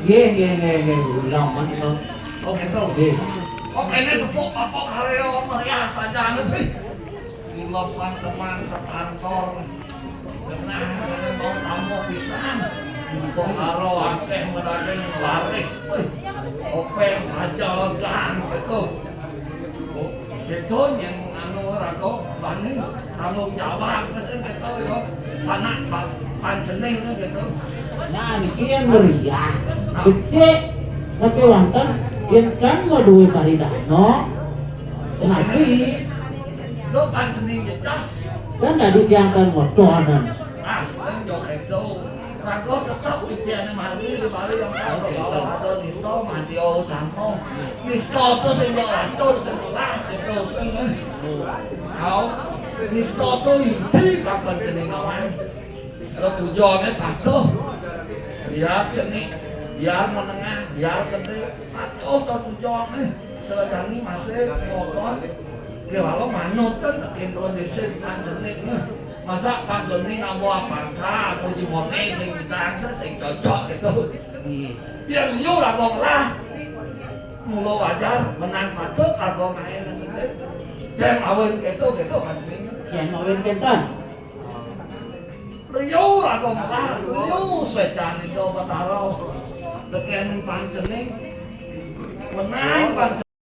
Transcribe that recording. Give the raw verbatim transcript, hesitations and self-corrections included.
Nggih, nggih, nggih, nggih, ulang menika. Oh, gitu. Nggih. Oh, kene tepuk apa karya meriah saja anu, Pi. Kula teman sekantor. Genah, kene mau tamu pisan. Kok karo akeh meragin baris, wih. Open aja legan, gitu. Oh, gitu, yang anu, raga bani tanggung jawab, mesti gitu, ya. Anak pa-, panjening, gitu. Nah, niki yang meriah, becik, pakai wonten, yen kan mau duwe paridana, tapi Lo panjening jejah. Kan tadi tiang kan moconan. Ah, sing yo gitu. Raga tetep pikirannya mati di balik yang tahu. Kalau satu nisto, mati, oh, utama. Nisto tuh sing yo lantur, sing lah, gitu, sing, eh. Kau, nisto tuh inti kapan jening awan. Kalau tujuannya patuh, biar jenik, biar menengah, biar gede, patuh ke tujuannya. Selagi masih ngotot, ya, kalau manut kan tekin kondisi panjenik, nah. Masa panjenik nganggo bangsa, aku jimone sing bidang, sing cocok gitu. Iya. Biar liu lah kok lah. Mula wajar, menang patut, aku main gede. Jan awin gitu, gitu panjenik. Jan awin kenten. Liu aku lah, liu swecane Betara. Tekin panjenik, menang panjenik.